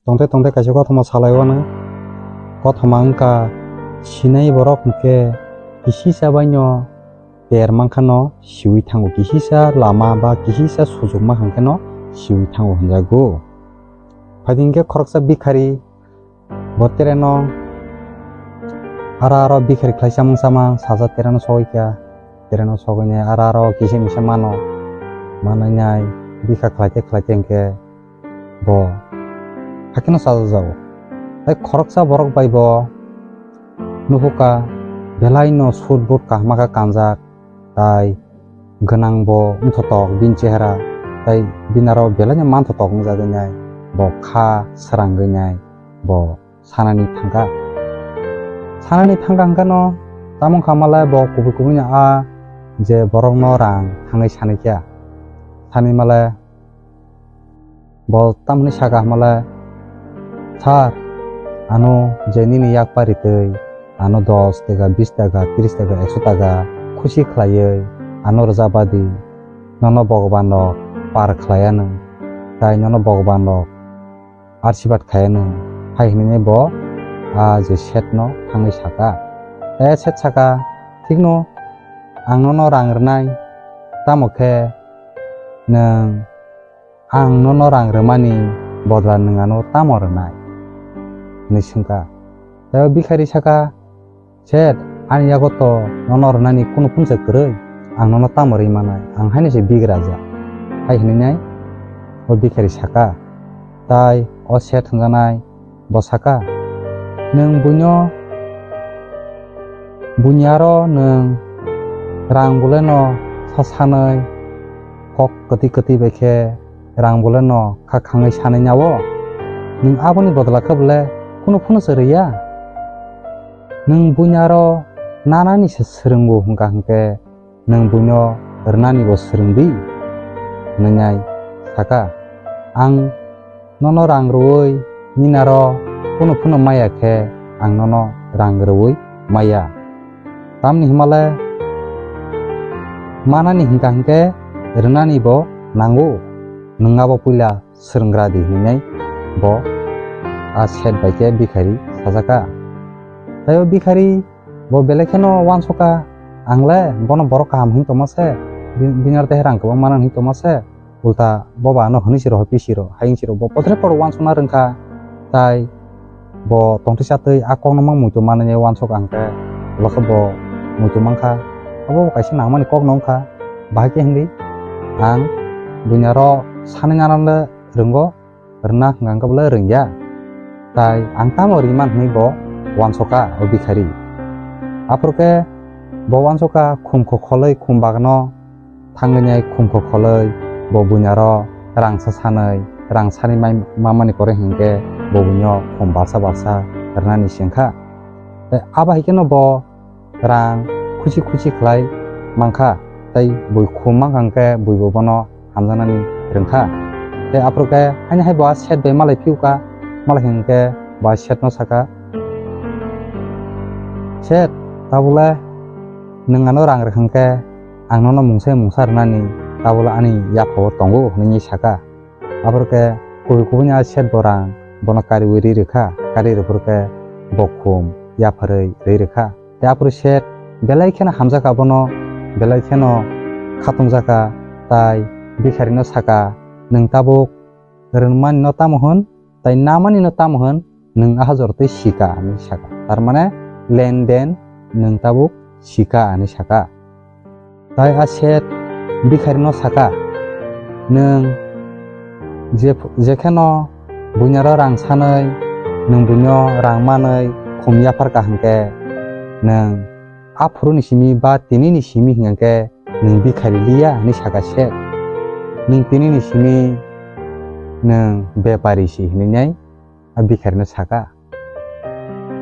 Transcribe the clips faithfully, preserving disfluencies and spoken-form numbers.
Tongte tongte kaisa kothoma salai wano. Kothoma wngkha, sinai borok hwnkhe kisisa baino ter mankhano siwi thango, kisisa lama ba kisisa sujuk mankhano siwi thango hwnjago. Phaidi hwnkhe khoroksa bikhari bo tereno aro aro bikhari khlai chamung chamang saja tereno sogwi kha, tereno sogwini aro aro kisa misa mano, manwi nai bikha khlaite khlaite hwnkhe bo hakheno chajajago. Tai khoroksa borok bai bo nukhukha, belai no suit boot kaham khe kanjak, tai gwnang bo wngthotok bini chehra, tai bini aro belai no manthotok wngjagwi nai, bo kha srangwi nai, bo sanani thangkha. Sanani thangkha hwnkhe no tamo wngkha malai bo kubui kubui no a je borok no rang thangwi sanai kha, sanai malai Bo tamni saka hwnmale, "Sir, ano je nini yak pari twi, ano dos taka, bis taka, tris taka, ekso taka khusi khlaiwi ano rwjak badi, nono Bhagwan rok par khlai anw, tai nono Bhagwan rok arsibat khai anw," hai hwnwi bo a je seth no thangwi saka. Tei seth saka, "Thikno, ang nono rang rwnai, tamo khe nwng ang nono rang rwmani bodla nwng ano tamo rwnai?" hwnwi swngkha. Tei o bikhari saka, "Seth, ani yago to nono rwnani kunu phunsa kwrwi, ang nono tamo rwi manai? Ang haino se bigrajak," hai hwnwi nai o bikhari saka. Tai o seth hwnjanai bo saka, "Nwng buino, buini aro nwng rang boleno sa sanwi kok kwtwi kwtwi bai khe rang boleno kha khangwi sanwi nao? Nwng aboni bodla khe bole kunu phunsa rwya? Nwng buini aro nanani se swrwngo hwnkha hwnkhe nwng buino rwnani bo swrwngdi," hwnwi nai saka. "Ang nono rang rwui nini aro kunu phano maya khe ang nono rang rwui maya. Tamni hwnmale manani hwnkha hwnkhe rwnani bo nango, nwng abo puila swrwnggra di," hwnwi nai bo a seth bai khe bikhari sajaka. Tai o bikhari bo belai kheno uansukha, "Ang le bono borok kaham hwn tongma se, bi-, bini aro tei rang kwbangma nang hwn tongma se, ulta bo ba ano hwnwi si rw phi si rw," hai wng si rw bo potre por uansukna rwngkha. Tai bo tongtwi chatwi a kokno mang muitu manwi uansuk ang khe, ulo khe bo muitu mankha, abo bo kaisa nangmani kok no wngkha, bahai khe hwnwi ang buini aro sanwi nana le rwngo, rwna hwnkha hwnkhe bole rwngya. Tai ang tamo rwimani hwnwi bo uansukha o bikhari. Aphuru khe bo uansukha khum khokholwi khum bagano thangwi nai khum khokholwi bo buini aro rang sa sanwi, rang sanwi mai mamani kore hwnkhe bo buino khum barsa barsa rwnani sengkha. Tai abo hai kheno bo rang khusi khusi khlai mankha, tei bui khum mankha hwnkhe bui bo bono hamjaknani rwngkha. Tei aphuru khe haini hai bo a seth bai malai phiukha, malai hwnkhe bo a seth no saka, "Seth, tabule nwng ano rang rwkha hwnkhe ang nono mungsa mungsa rwnani, tabule ani yaphao tongo," hwnwi saka. Aphuru khe kubui kubui ni a seth bo rang bono kariui ri rwkha, kari rwphuru khe bo khum yapharwi ri rwkha. Tei aphuru seth belai kheno hamjakha bono, belai kheno khatungjaka, tai bikhari no saka, "Nwng tabuk rwmani no tamo hwn, tai namani no tamo hwn, nwng a jora twi sika," hwnwi saka. Tar mane lenden nwng tabuk sika hwnwi saka. Tai a seth bikhari no saka, "Nwng je, jekheno buini aro rang sanwi, nwng buino rang manwi khum yapharkha hwnkhe, nwng aphuru ni simi ba tini ni simi hwnkhe nwng bikhari liya," hwnwi saka seth. "Nwng tini ni simi nwng bepari si," hwnwi nai a bikhari no saka.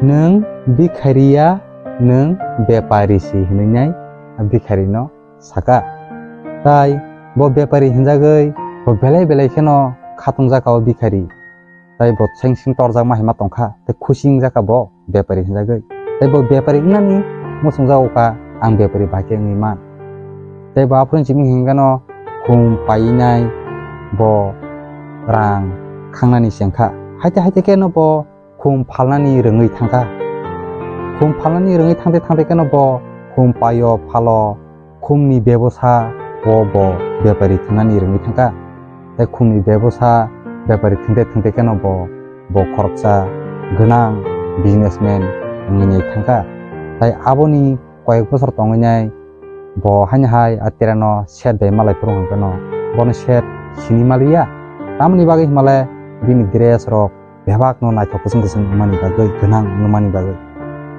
"Nwng bikhari ya, nwng bepari si," hwnwi nai a bikhari no saka. Tai bo bepari hwnjagwi bo belai belai kheno khatungjaka o bikhari. Tai bo seng seng torjakma hai ma tongkha, tei khusi wngjaka bo bepari hwnjagwi. Tai bo bepari wngnani muchungjago kha, "Ang bepari bai khe wngwi man." Tai bo aphuru simi hwnkhe no khum painai bo rang khangnani sengkha. Haite haite khe no bo khum phalnani rwngwi thangkha. Khum phalnani rwngwi thangte thangte khe no bo khum paio phalo khumni bebosa o bo bepari thwngnani rwngwi thangkha. Tei khumni bebosa bepari thwngte thwngte khe no bo, bo khoroksa gwnang businessman wngwi thangkha. Tei aboni koyek bosor tongwi nai bo haino hai a terano set bai malai phuru hwnkhe no bono set sini maliya. Tamoni bagwi himale bini dress rok bebak no naithok kwchwng kwchwng wngmani bagwi, gwnang wngmani bagwi.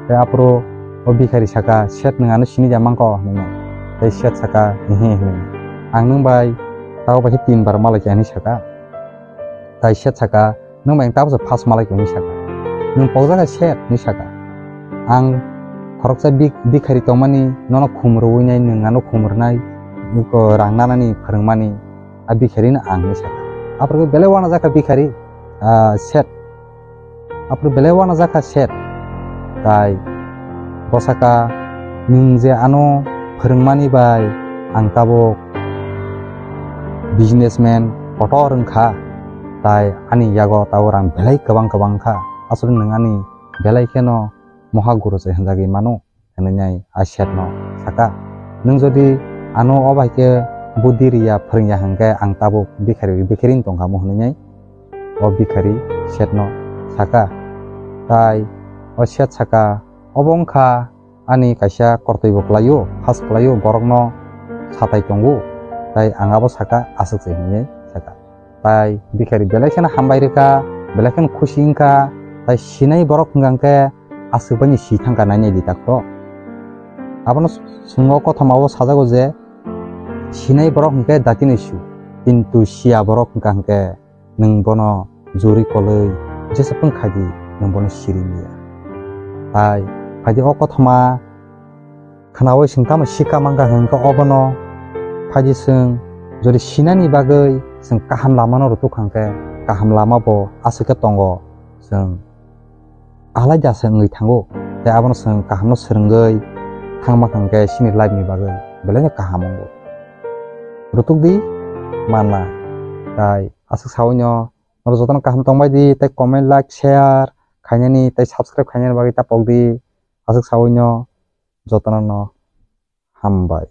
Tei aphuru o bikhari saka, "Set nwng ano sini ja mangko?" hwnwi. Tei set saka, "Ehe," hwnwi. "Ang nwng bai tabo bai khe tin bar malai kha," hwnwi saka. Tai set saka, "Nwng bai ang tabukhe first malai kha," hwnwi saka. "Nwng pokjak hai set," hwnwi saka. "Ang khoroksa bik-, bikhari tongmani, nono khum rwui nai, nwng ano khum rwnai, eko rang nanani phwrwngmani, a bikhari no ang," hwnwi saka. Aphuru belai uanajak kha bikhari, ah, set. Aphuru belai uanajak kha set. Tai bo saka, "Nwng je ano phwrwngmani bai ang tabuk businessman kotor wngkha, tai ani yago tabuk rang belai kwbang kwbang kha. Aswk nwng ani belai kheno moha guru se hwnjagwi mano," hwnwi nai a set no saka. "Nwng jodi ano o bai khe budi riya, phwrwngya hwnkhe ang tabuk bikhari, bikhari wng tongkha mo," hwnwi nai o bikhari set no saka. Tai o set saka, "Obo wngkha ani kaisa kortoi bo kwlaio, has kwlaio, borokno satai tongo, tai ang abo saka aswk se," hwnwi saka. Tai bikhari belai kheno hambai rwkha, belai kheno khusi wngkha, tai sinai borok hwnkha hwnkhe aswk baini si thangkha nainai di takto. Abono s-, swngo kothoma o sajago je, "Sinai borok hwnkhe datino su, kintu siya borok hwnkha hwnkhe nwng bono juri kolwi jesa pung khadi nwng bono siri liya." Tai phaidi o kothoma khwnaui chwng tamo sikha mankha hwnkhe obono phaidi chwng jodi sinani bagwi chwng kaham lamano rwtuk kha hwnkhe kaham lama bo aswk khe tongo, chwng alaida se wngwi thango, tei abono chwng kahamno swrwngwi thangma kha hwnkhe chini life ni bagwi belaino kaham wngo. Rwtuk di manna, tai aswk saui no norok jotono kaham tongbai di, tei comment, like, share khainani tei subscribe khainani bagwi ta pok di. Aswk saui no jotono no hambai.